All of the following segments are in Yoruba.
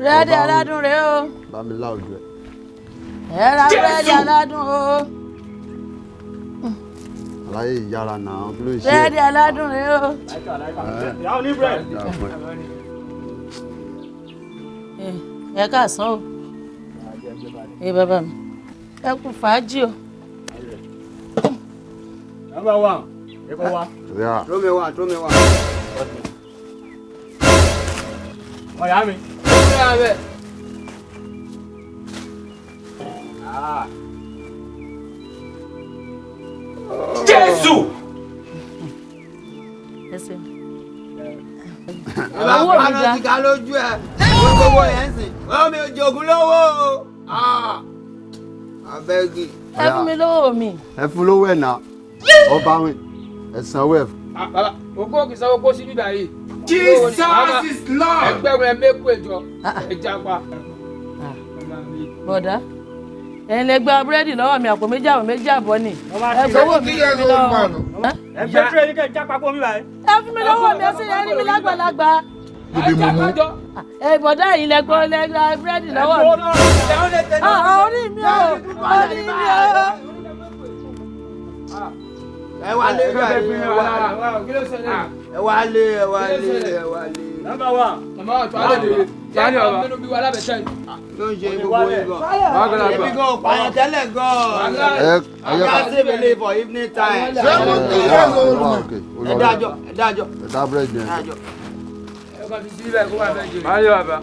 Búrẹ́dì aládùn rèé o. Bá mi lá ojú ẹ. Ẹ ra búrẹ́dì aládùn o. Aláyé ìyára náà kí ló ń ṣe. Búrẹ́dì aládùn rèé o. Ìyá oní búrẹ́dì. Ẹ káàsán o. Ẹ bàbá mi. Ẹ kú fàájì o. Number one. Ẹ kọ́ wa. Throw me one, throw me one. Ọ̀yá mi. Jésù. Ẹ ṣeun. Owó mi ti ká lójú ẹ. Gbogbo yẹn ń sìn. Wọ́n mi ò jogún lówó o. Abẹ́gì. Ẹ fún mi lówó mi. Ẹ fún lówó ẹ̀ náà. Ọba win. Ẹ sanwó ẹ̀. Bàbá, òkú òkè sanwó kó sí bíbá yìí. Jesus is Lord. Ẹgbẹ́rún ẹ mẹ́kù ẹjọ́ ẹja pa. Bọ̀dá, ẹ̀yin lè gba búrẹ́dì lọ́wọ́ mi àpò méjì àbọ̀ méjì àbọ̀ ni. Ẹ gbowó mi fún mi lọ́wọ́. Ẹgbẹ́ tírẹ̀ kẹ́ jápa kó mi báyìí. Ẹ fún mi lọ́wọ́ mi, ẹ sì rí mi lágbàlagbà. Níbi mo mú. Ẹ bọ̀dá ẹ̀yin lè gbọ́ lè gba búrẹ́dì lọ́wọ́ mi. Orí mi o, orí mi o. Ẹ wá lé ẹ wá lé ẹ wá lé ẹ wá lé. Number one. Màmá wa tó alẹ́ dèrè. Jẹ́ nínú bí wa alábẹ̀tẹ̀ yìí. Ló ń ṣe gbogbo yìí gan. Èmi gan ò pààyàn tẹ́lẹ̀ gan. Àga sèbèlè for evening time. Ẹ dájọ́ ẹ dájọ́. Ẹ dá búrẹ́dì yẹn. Ẹ kàn fi sí ibẹ̀ kó wà fẹ́ jẹ. Máa yọ bàbá.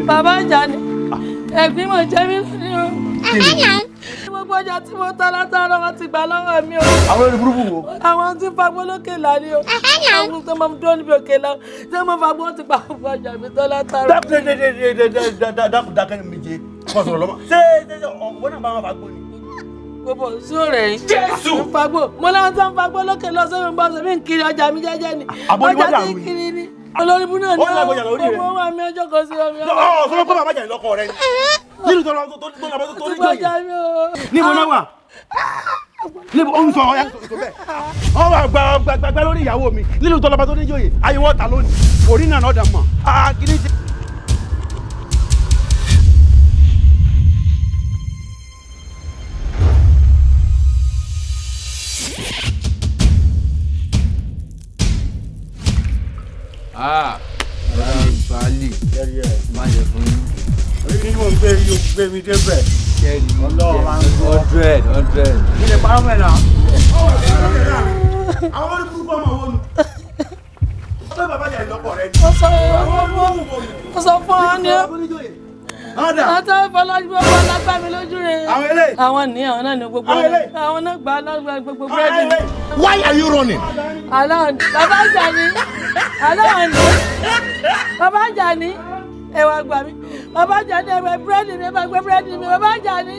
Bàbá Àjàní, ẹ̀gbín mọ̀ jẹ́ mi lónìí o. Gbogbo ọjà tí mo ta látàárọ̀ wọn ti gbà lọ́wọ́ mi o. Àwọn olórí burúkú wo? Àwọn tí ń fagbó lókè lání o. Àwọn tó máa ń dúró níbi òkè lọ. Tí wọ́n fagbó ti pa gbogbo ọjà mi tán látàárọ̀. Dákun dákẹ́ mi jẹ kọ́ sọ̀rọ̀ lọ́mọ. Ṣé ọ̀wọ́ náà bá wọn fagbó ni? Gbogbo sí òrè yìí. Jésù! Ń fagbó. Mo láwọn tó ń fagbó lókè lọ sómi ń bọ́ sómi ń kiri ọjà mi jẹ́jẹ́ ni. Ọjà tí ń kiri ni. Olórí bú náà ni owó wa mi ọjọ́ kan sí omi. Ọ̀ sọ pé bàbá Àjàní lọ́kọ rẹ ni. Nínú tó lọ tó lọ tó ní jòyè. Níbo náà wà? Níbo ó ń sọ ọ̀ya tó bẹ́ẹ̀. Wọ́n wà gbàgbà lórí ìyàwó mi. Nínú tó lọ́ba tó ní jòyè. Ayé wọ́n ta lónìí. Orí náà lọ́dà mọ̀. Kí ni ṣe? Baálé má jẹ fún yín. Orí ni mo gbé yóò gbé mi débẹ̀. Ọlọ́run máa ń gbọ́. 100. Kí ni parọ́ mẹ́ta? Àwọn olórí burúkú ọmọ wo nu? Ọbẹ̀ bàbá Àjàní lọ́kọ rẹ ni. Mo sọ fún ọ ní o. Àtàwọn ìfọlọ́jú ọmọ alágbá mi lójú rẹ̀. Àwọn eléyìí. Àwọn ní àwọn náà ní gbogbo. Àwọn náà gbà lọ́gbà gbogbo búrẹ́dì. Why are you running? Aláwọ̀ ni bàbá Àjàní. Aláwọ̀ ni bàbá Àjàní. Ẹ wá gbà mí. Bàbá Àjàní ẹ gbé búrẹ́dì mi, ẹ bá gbé búrẹ́dì mi. Bàbá Àjàní.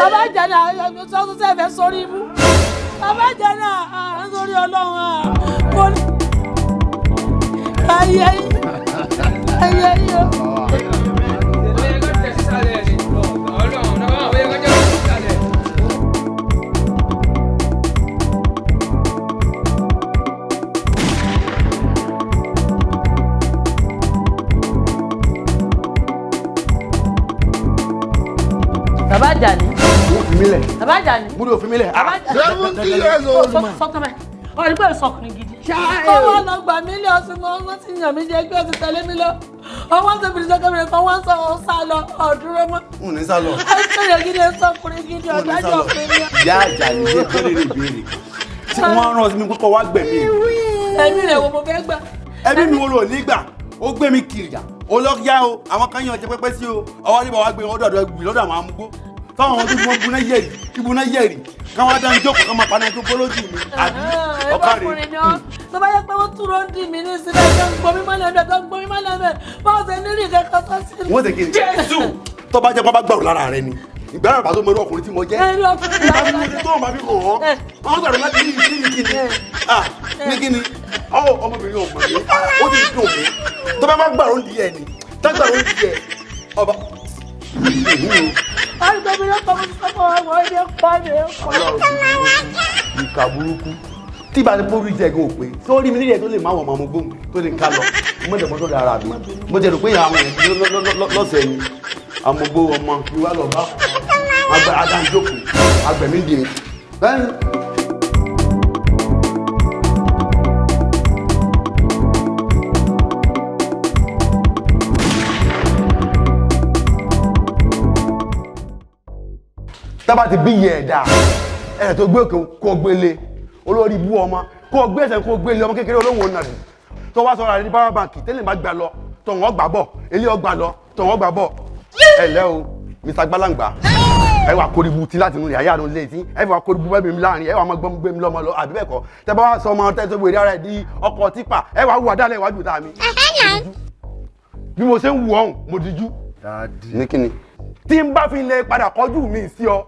Bàbá Àjàní sọ́tún sẹ́fẹ̀ sórí ibú. Bàbá Àjàní à ń sórí Ọlọ́run à. Mo ní. Ayé ayé ayé o. Bàbá Àjàní. Mo fi mí lẹ̀. Bàbá Àjàní. Mo ní òfin mi lẹ̀. 70 years old man. Sọ́kàn bẹ́ẹ̀. Ọ̀rẹ́ pé sọkùnrin gidi. Ọwọ́ lọ gbà mí lé ọtí mọ́, wọ́n ti yàn mí jẹ pé ọtí tẹ̀lé mi lọ. Ọwọ́ tó fi sọ́kàn mi kan wọ́n sọ ọ́ sá lọ ọ̀dúró mọ́. N ò ní sá lọ. Ẹ gidi sọkùnrin gidi ọ̀dájọ́ ọkùnrin ni. Ìyá Àjàní jẹ́ bẹ́rẹ̀ ìbéèrè. Tí wọ́n rán mi kókó wá gbẹ̀mí. Ẹ̀mí rẹ̀ wo mo fẹ́ gbà. Ẹbí mi wo lò ní gbà? Ó gbé mi kiri. Ó lọ yá o, àwọn kan yàn jẹ pẹ́pẹ́ sí o. Ọwọ́ níbà wá gbé wọn dọ̀dọ̀ gbì lọ́dọ̀ àwọn amúgbó. Fáwọn ọmọ tó fi wọn gbuná yẹ̀rì, ìgbóná yẹ̀rì. Káwọn dá ń jókòó ká máa paná tó gbólójú mi. Àbí ọkọ rẹ̀. Tó bá yẹ pé wọ́n túró ń dì mí ní sílẹ̀ tó ń gbomi mọ́lẹ̀ bẹ́ẹ̀ tó ń gbomi mọ́lẹ̀ bẹ́ẹ̀ báwo ṣe ní rí kankan tó sí. Wọ́n ṣe kí ni? Jésù! Tó bá jẹ́ pé wọ́n bá gbàrú lára rẹ ni. Ìgbàlá bàbá tó mọ irú ọkùnrin tí mo jẹ́. Ìgbà tí mo ti tó ọmọ mi kò hàn. Wọ́n gbàrú láti ní ní kíni. Ní kíni. Ọmọbìnrin ò mọ̀ mí. Ó ti dùn mí. Tó bá má gbàrú ń di ẹ ni. Tá gbàrú ń di ẹ. Ọba. Ìka burúkú. Tí bá ti pórí jẹ gan òpè sórí mi nílẹ̀ tó lè má wọ̀ ọmọ gbóhùn tó lè ká lọ mọ̀jẹ̀mọ́tò dára mi mo jẹ́ rò pé àwọn èèyàn lọ́sẹ̀ ni àmọ́gbó ọmọ ìwà lọ bá adájókòó agbẹ̀mí dì í. Tábà ti bí yẹ ẹ̀dá ẹ̀sẹ̀ tó gbé òkè kó gbélé olórí ibú ọmọ kó gbé ẹsẹ̀ kó gbélé ọmọ kékeré olóhùn ọ̀nà rẹ̀ tó wá sọ̀rọ̀ àrẹ ní power bank tẹ́lẹ̀ bá gbà lọ tọ̀wọ́n gbà bọ̀ ilé ọgbà lọ tọ̀wọ́n gbà bọ̀ ẹ lẹ́ o Mr. Gbalangba ẹ wà kórìbù tí láti inú yàrá àrùn létí ẹ wà kórìbù bẹ́ẹ̀ mi láàrin ẹ wà máa gbọ́n gbé mi lọ́mọ lọ àbí bẹ́ẹ̀ kọ́ tẹ bá wá sọ ọmọ tẹ́ tó wèrè ara ẹ̀ di ọkọ̀ tipa ẹ wà wù àdálẹ̀ iwájú ta mi. Bí mo ṣe ń wù ọ̀hún mo dijú. Ní kíni tí n bá fi lè padà kọjú mi sí ọ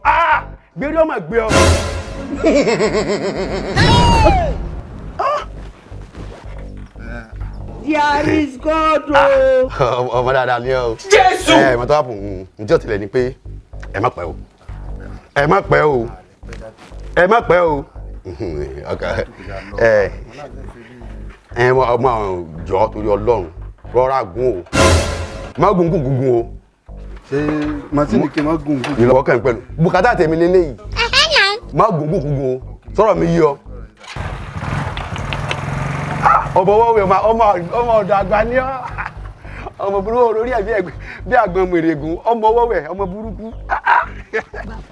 gbérí ọmọ gbé ọ. There is God o. Ọmọ dáadáa ni ọ. Jésù. Ẹ mọ tó wà fún un tí ó tilẹ̀ ni pé ẹ má pẹ́ o ẹ má pẹ́ o ẹ má pẹ́ o ẹ ẹ ọmọ jọ torí Ọlọ́run rọra gún o má gún gún gún o. Ṣé màtí ni kí n má gùn gùn. Ìlọ́wọ́ kàn pẹ̀lú bùkátà tèmi lélẹ́yìí má gùn gùn gùn o sọ̀rọ̀ mi yí ọ. Ọmọ ọwọ́ ọmọ ọ̀dọ̀ àgbà ni ọ́ ọmọ burúkú olórí ẹ̀ bí àgbọn mèrègùn ọmọ ọwọ́ wẹ̀ ọmọ burúkú.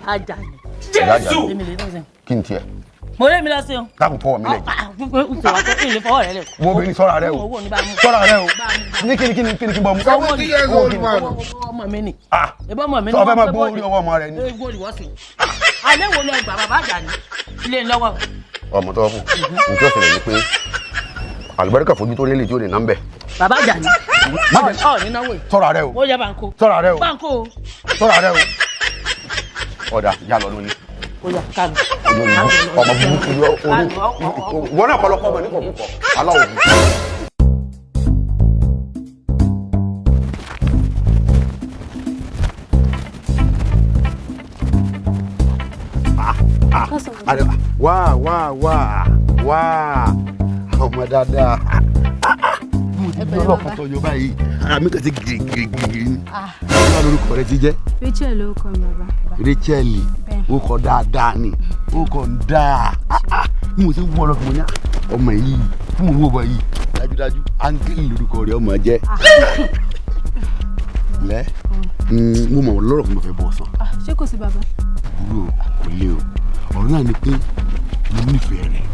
Àjàní. Jésù. Kí n tiẹ̀. Mo lé mi lọ sí o. Dákun fọwọ́ mi lẹ̀ jẹ́. Ilé fọwọ́ rẹ lẹ̀. Wo obìnrin sọ́ra rẹ o sọ́ra rẹ o ní kíni kíni kíni kí n bọ̀ mú. Ọmọ mi ni. Ebí ọmọ mi ni. Sọ fẹ́ máa gbó orí ọwọ́ ọmọ rẹ ni. Egbò ìwọ sí. Alẹ́ wo lọ gbà bàbá Àjàní ilé ńlọ́wọ́. Ọmọ tó kù nítí ọ̀sẹ̀ rẹ̀ ni pé àlùbáríkà fojú tó lélẹ̀ tí ó lè ná ń bẹ̀. Bàbá Àjàní ọ̀ ní náwó yìí. Sọ́ra rẹ o. Ó yẹ báńkò. Sọ́ra rẹ o. Báńkò o. Sọ́ra rẹ o. Ọ̀dà yà lọ lónìí. Ó yá kánú. Ọmọ burúkú yọ orí wọn náà kọlọkọ ọmọ nípa púpọ̀ aláwọ̀ mi. Wá wá wá wá ọmọ dáadáa mo ti bí ọlọ́kan tó yọ báyìí ara mi kàn ti gírígírígírí ni wọ́n lórúkọ rẹ ti jẹ́. Rachel lórúkọ mi bàbá. Rachel ó kọ dáadáa ni ó kọ ń dáa mo ti wú ọlọ́kan mo ní ọmọ yìí tí mo wú ọmọ yìí dájúdájú áńgẹ́lì lórúkọ rẹ ọmọ jẹ́. Lẹ́ mo mọ̀ lọ́rọ̀ kí mo fẹ́ bọ̀ sàn. Ṣé kò sí bàbá? Kúrò kò lé o ọ̀rọ̀ náà ni pé mo nífẹ̀ẹ́ rẹ̀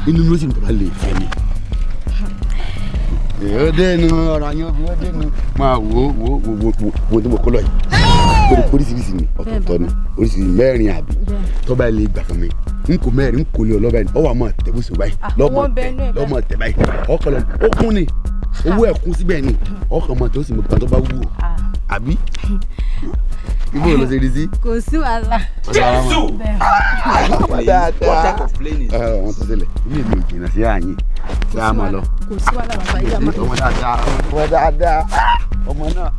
inú mi ó sì ń tọ́ba lè fẹ́ mi. Ó dénú ọ̀rọ̀ àyàn obìnrin ó dénú máa wò wò wò wò wò tí mo kó lọ yìí oríṣiríṣi ni ọ̀tọ̀ọ̀tọ̀ ni oríṣiríṣi mẹ́rin àbí tọ́ba ilé ìgbà fún mi n kò mẹ́rin n kò lè ọlọ́ba yìí ọwọ́ àmọ́ tẹ̀ bó ṣe báyìí lọ́mọ tẹ̀ lọ́mọ tẹ̀ báyìí ọkàn lọ ó kún ni owó ẹ̀ kún síbẹ̀ ni ọkàn mọ̀ tó sì mọ̀ gbà tó bá wù ọ́ àbí ibo ló ṣe rí sí. Kò sí wàhálà. Jésù. What type of plane is this? Wọ́n ti sílẹ̀ ilé mi ò jìnnà sí àyìn ṣé a máa lọ. Kò sí wàhálà bàbá yìí àmọ́. Ọmọ dáadáa ọmọ dáadáa ọmọ náà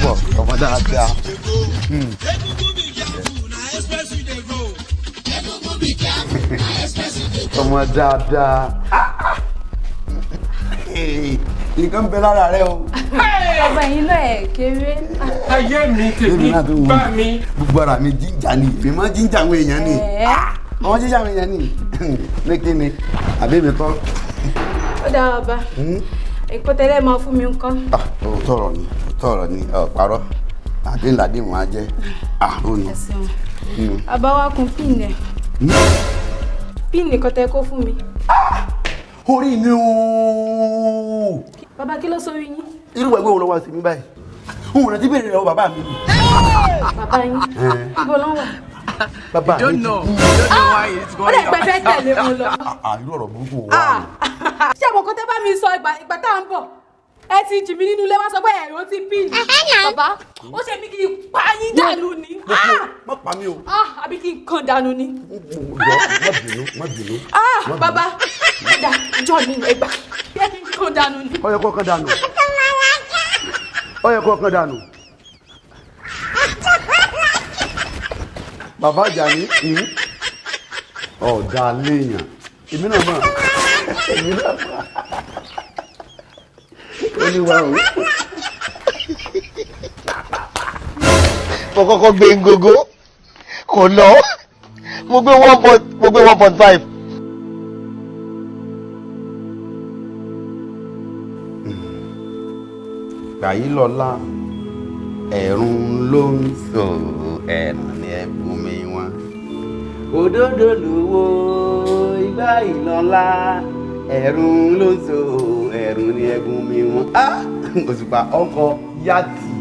pọ̀ ọmọ dáadáa. Ọmọ dáadáa. Nǹkan ń bẹ lára rẹ o. Ọba yìí náà ẹ̀ kéré. Ayé mi tèmi bá mi. Gbogbo ara mi jíjà ni èmi máa jíjà àwọn èèyàn ni. Àwọn jíjà àwọn èèyàn ni. Ní kí ni? Àbí mi kọ́? Ó dáa bàbá. Èkó tẹ́lẹ̀ máa fún mi ńkọ́. Òótọ́ ọ̀rọ̀ ni òótọ́ ọ̀rọ̀ ni ọ̀parọ́. Àdéhùn wọn á jẹ́. Àrùn ni. Ẹ ṣeun. Bàbá wa kun píìnì ẹ̀. Píìnì kan tẹ́ kó fún mi. Orí mi ooo. Bàbá kí ló sórí yín? Irú ẹgbẹ́ wo ló wá sí mi báyìí? Òun rántí béèrè lọ́wọ́ bàbá mi. Bàbá yín, ibo ló ń wà? Bàbá mi ti kú. Ó lè pẹ́ fẹ́ tẹ̀lé wọn lọ. Irú ọ̀rọ̀ burúkú wo wá ni? Ṣé àwọn kan tẹ́ bá mi sọ ìgbà tá à ń bọ̀? Ẹ ti jì mí nínú ilé wá sọ pé ẹ̀rọ ti bí mi. Bàbá, ó ṣe mí kí n pa yín dànù ni. Má pa mí o. Àbí kí n kàn dànù ni. Má bínú, má bínú. Bàbá, ẹ̀dá jọ mi ẹgbà. Yẹ kí n kàn dànù ni. Ó yẹ kó kàn dànù. Ó yẹ kó kàn dànù. Bàbá Àjàní, Ọ̀dà léèyàn. Èmi náà mọ̀. Èmi náà mọ̀. Olúwa o. Mo kọ́kọ́ gbé ngogo kò lọ, mo gbé 1.5. Gbàyí lọ́la ẹ̀rùn ló ń sọ ẹ̀rùn ní ẹ̀bùn mi wọn. Òdodo lówó ìgbà ìlọ́lá ẹ̀rùn ló ń sọ ẹ̀rùn ní ẹ̀bùn mi wọn. Òṣùpá ọkọ̀ yàtì.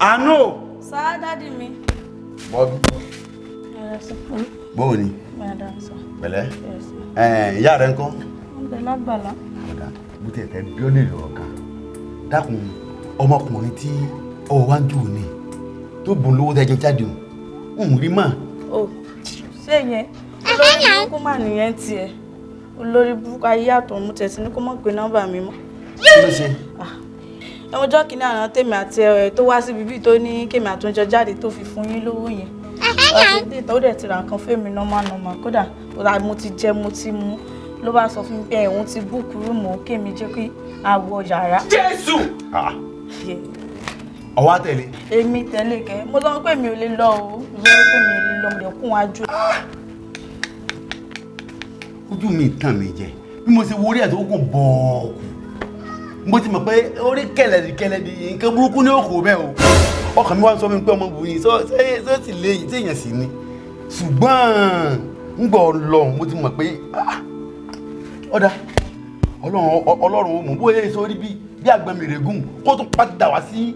Àánú. Sá dádì mi. Bọ́bí. Bóò ni? Pẹ̀lẹ́. Ìyá rẹ̀ ńkọ́? Ó ń bẹ lágbàlá. Ọ̀dà bó tiẹ̀ fẹ́ bí ó lè lọ̀rọ̀ kan. Dákun ọmọkùnrin tí ọwọ́ wá ń jù ní tó bùn lówó tẹ́jọ jáde o, ń rí mọ́. O ṣé yẹn olórí burúkú mà nìyẹn tiẹ̀, olórí burúkú ayé àtọ̀mú tẹ̀sí ní kó mọ̀ pé nọ́mbà mi mọ́. Kí ló ṣe? Ọjọ́ kìíní àná tèmi àti ẹ̀ tó wá síbi bíi tó ní kémi àtúnjọ jáde tó fi fún yín lówó yẹn. Ọ̀sẹ̀ dé tó dẹ̀ ti ra nǹkan fẹ́mi nọ́mà nọ́mà, kódà mo ti jẹ mo ti mu ló bá sọ fún mi pé òun ti búùkù rúùmù kémi jẹ́ kí a wọ yàrá. Jésù! Ọwọ́ àtẹ̀lé. Èmi tẹ̀lé kẹ́, mo sọ pé mi ò lè lọ o, mo sọ pé mi ò lè lọ, mo lè kún wájú. Ojú mi tàn mí jẹ, bí mo ṣe wo orí ẹ̀ tó gùn bọ̀ọ̀kù mo ti mọ̀ pé orí kẹlẹ̀dìkẹlẹ̀dì nǹkan burúkú ní òkú bẹ́ẹ̀ o. Ọkàn mi wá sọ mi pé ọmọ bùnyin sọ sì lè tí èèyàn sì ni, ṣùgbọ́n ń gbọ́ Ọlọ́run mo ti mọ̀ pé ọ̀dà Ọlọ́run ó mú bóyá èso rí bí àgbọn mi règùn kó tún padà wá sí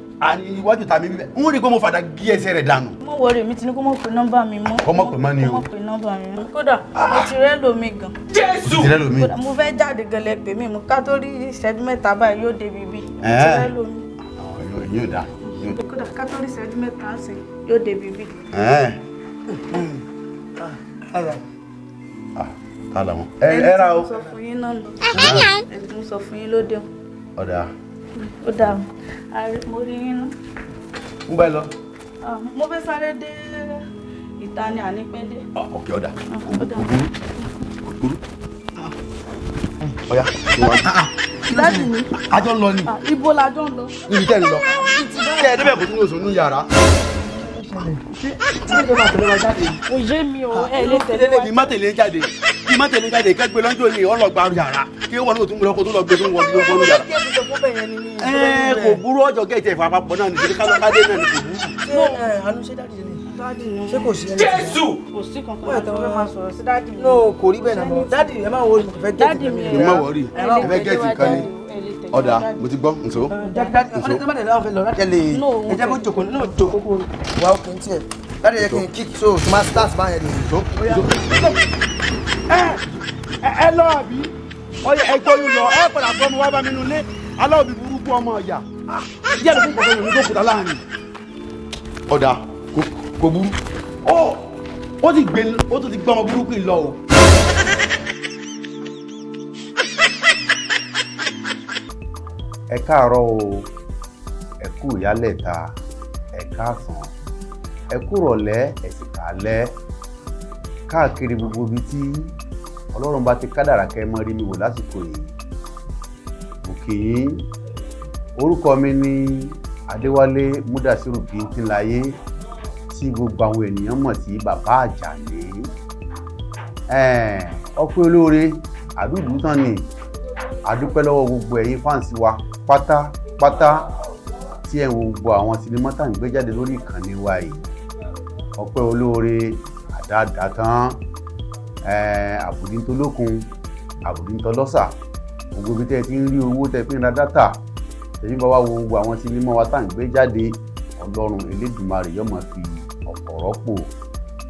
iwájú tàmí bíbẹ̀ ń rí i pé mo fàdà gé ẹsẹ̀ rẹ̀ dànù. Mo wọrí mi ti ní kó mọ̀ pé nọ́mbà mi mọ́. Kó mọ̀ pé mọ́ ni o. Kó mọ̀ pé nọ́mbà mi mọ́. Kódà mo ti rẹ́ lómi gan. Jésù! Ti rẹ́ lómi. Kódà mo fẹ́ jáde gan lẹ pè mí mo ká tó rí ìṣẹ́jú mẹ́ta báyìí yóò débi bí. Mo ti rẹ́ lómi. Yóò dáa. Kódà ká tó rí ìṣẹ́jú mẹ́ta sí yóò débi bí. Ta làwọn. Ẹ ra o. Ẹni tí mo sọ fún yín náà lọ. Ẹni tí mo sọ fún yín ló dé. Ọ̀dà. Ó dáa, mo rí yín náà. Ń bá ẹ lọ. Mo fẹ́ sáré dé ìta ni àní pẹ́ dé. Ọ̀kẹ́ ọ̀dà. Ògúrú. Ọ̀yá. Dádì mi. A jọ ń lọ ni. Ibo la jọ ń lọ? Níbi tẹ́ ń lọ. Tẹ́ ẹ débẹ̀ kò tún ní oṣù ní yàrá. Kò yé mi o, ẹ lè tẹ̀lé wa. Kí má tẹ̀lé jáde, kí má tẹ̀lé jáde, kẹ́gbẹ́ lọ́jọ́ ni ọlọ́gba yàrá, kí wọ́n ní òtún múlẹ̀ kó tó lọ gbé tó ń wọ ní ọgbọ́n yàrá. Ẹ kò burú ọjọ́ gẹ̀ẹ́tì ẹ̀fọ́ àpapọ̀ náà nìṣẹ́ kálọ́kádé náà ni kò burú. Ṣé àánú ṣé dádì lè? Ṣé kò sí ẹni? Jésù! Kò sí kankan láti fẹ́ máa sọ̀rọ̀ sí dádì mi. No, kò rí bẹ́ẹ̀ náà mọ́. Dádì ẹ máa wọrí, fẹ́ gẹ̀ẹ́tì mi. Ẹ má wọrí, ẹ fẹ́ gẹ̀ẹ́tì kan ni. Ọ̀dà, mo ti gbọ́, nso. Ẹ jẹ́ kó jòkó náà jòkó kó wà ó kì í tiẹ̀. Dádì yẹ kí n kick so tó máa start báyẹn lè. Ẹ lọ àbí? Ọyẹ ẹ gbọ́ yín lọ, ẹ padà gbọ́ mi wá bá mi nulẹ̀, aláwọ̀ bí burúkú ọmọ ọ̀yà. Díẹ̀ ló kún kọ̀ọ̀kan yòókù tó kùtà láàrin. Ọ̀dà kò burú. Ó ti gbé ó tún ti gbọ́ ọmọ burúkú yìí lọ o. Ẹ káàárọ̀ o, ẹ kú ìyálẹ̀ta, ẹ káàsán, ẹ kú rọ̀lẹ́, ẹ sì káalẹ́. Káàkiri gbogbo ibi tí Ọlọ́run bá ti kádàrá kẹ́ mọ́ rí mi wò lásìkò yìí. Mo kí yín. Orúkọ mi ni Adéwálé Múdàsírù Bíntínláyé tí gbogbo àwọn ènìyàn mọ̀ sí Bàbá Àjàní. Ọpẹ́ olóore àdúgbò tán ni. A dúpẹ́ lọ́wọ́ gbogbo ẹ̀yin fáǹsì wa pátápátá tí ẹ̀ ń wo gbogbo àwọn sinimá tá à ń gbé jáde lórí ìkànnì wa yìí. Ọpẹ́ olóore àdáadáa tán, àbùdíntolókun, àbùdíntọlọ́sà, gbogbo ibi tẹ́ ẹ ti ń rí owó tẹ́ fi ń ra dátà tẹ̀yìn bá wá wo gbogbo àwọn sinimá wa tá à ń gbé jáde, Ọlọ́run Elédùmarè yóò máa fi ọ̀pọ̀ rọ́pò.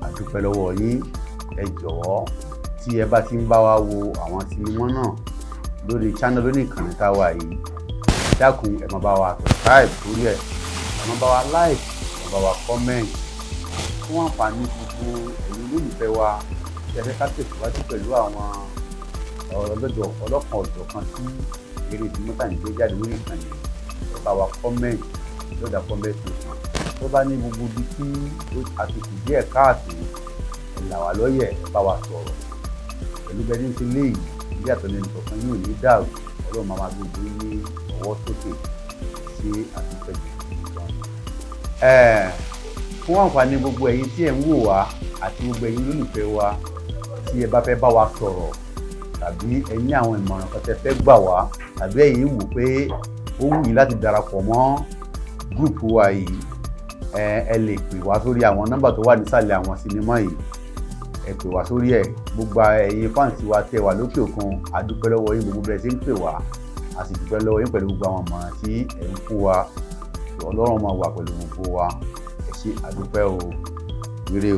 A dúpẹ́ lọ́wọ́ yín. Ẹ jọ̀wọ́ tí ẹ bá ti ń bá wa wo àwọn sinimá náà lórí channel lórí ìkànnì tá a wà yìí, dákun ẹ máa bá wa subscribe lórí ẹ, ẹ máa bá wa like, ẹ máa bá wa comment fún àǹfààní gbogbo ẹ̀yin olólùfẹ́ wa tí ẹ fẹ́ ká tẹ̀síwájú pẹ̀lú àwọn ọlọ́jọ́ ọlọ́kan ọ̀jọ̀kan tí eré sinimá tá à ń gbé jáde lórí ìkànnì. Ẹ bá wa comment lọ́dà comment section, Tó bá ní gbogbo ibi tí àtùkù díẹ̀ káàtó, ẹ là wá lọ́yẹ̀, ẹ bá wa sọ̀rọ̀ pẹ̀lú bẹ́ẹ̀ ní ti léyìí. Ilé àtọ̀nà ẹnìkọ̀ọ̀kan yóò ní dàrú. Ọlọ́run máa máa gbogbo ní ọwọ́ sókè sí àtúntẹ̀ gan. Fún àǹfààní gbogbo ẹ̀yin tí ẹ̀ ń wò wá àti gbogbo ẹ̀yin olólùfẹ́ wa, tí ẹ bá fẹ́ bá wa sọ̀rọ̀ tàbí ẹ ní àwọn ìmọ̀ràn kan tẹ́ fẹ́ gbà wá, tàbí ẹ̀yin wò pé ó wù yín láti darapọ̀ mọ́ gúrùpù wa yìí, ẹ lè pè wá sórí àwọn nọ́mbà tó wà nísàlẹ̀ àwọn sinimá yìí. Ẹ pè wá sórí ẹ̀. Gbogbo ẹ̀yin fáǹsì wa tẹ́ wà lókè òkun, a dúpẹ́ lọ́wọ́ yín gbogbo bẹ́ẹ̀ ṣe ń pè wá, a sì dúpẹ́ lọ́wọ́ yín pẹ̀lú gbogbo àwọn ìmọ̀ràn tí ẹ̀ ń fún wa. Ọlọ́run máa wà pẹ̀lú gbogbo wa. Ẹ ṣé, a dúpẹ́ o, ire o.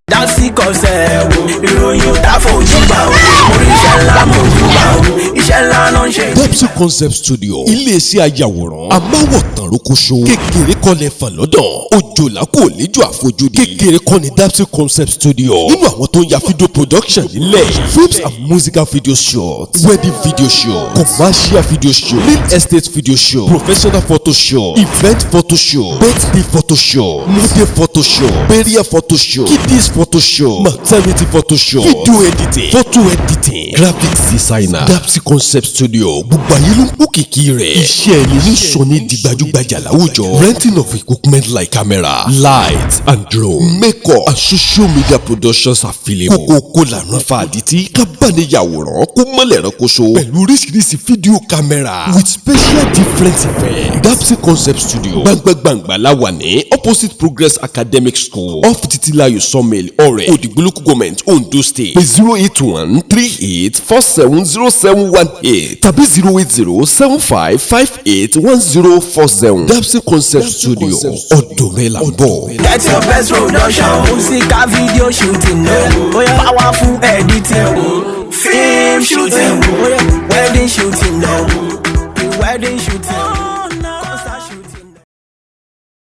Dapsy Concept, ìròyìn ò tá fojú bá o, oríṣẹ́ ńlá mo jù bá o, iṣẹ́ ńlá ló ń ṣe. Dapsy Concept Studio, iléeṣẹ́ ayàwòrán amáwòtán rókóṣó, kékeré kọ́lẹ̀ fà lọ́dọ̀ òjòlá kò léjò àfojúdi. Kékeré kọ́ ni Dapsy Concept Studio nínú àwọn tó ń ya video production nílẹ̀: films and musical video shoot, wedding video shoot, commercial video shoot, real estate video shoot, professional photo shoot, event photo shoot, birthday photo shoot, model photo shoot, burial photo shoot, kiddies photo shoot, maternity photo shoot, video editing, photo editing, graphics designer. Dapsy Concept Studio, gbogbo ayé ló ń kó kìkì rẹ̀. Iṣẹ́ ẹni ní sọ ní di gbajúgbajà láwùjọ. Renting of equipment like camera, light and drone, makeup and social media productions available. Kókókó làrán fa àdìtí kábàániyàwòrán kó mọ́lẹ̀ ránkoṣo pẹ̀lú oríṣiríṣi fídíò camera with special different effects. Dapsy Concept Studio, gbangba-gbangba la wà ní opposite Progress Academic School, off Titilayo Sawmill, Ọ̀rẹ́, Òdìgbò Local Government, Ondo State. Pé 08138470718 tàbí 08075581047. Dapsy Concept Studio, ọ̀dọ̀ rẹ̀ là ń bọ̀. Get your best production, musical video shooting, powerful editing, film shooting, wedding shooting, wedding shooting.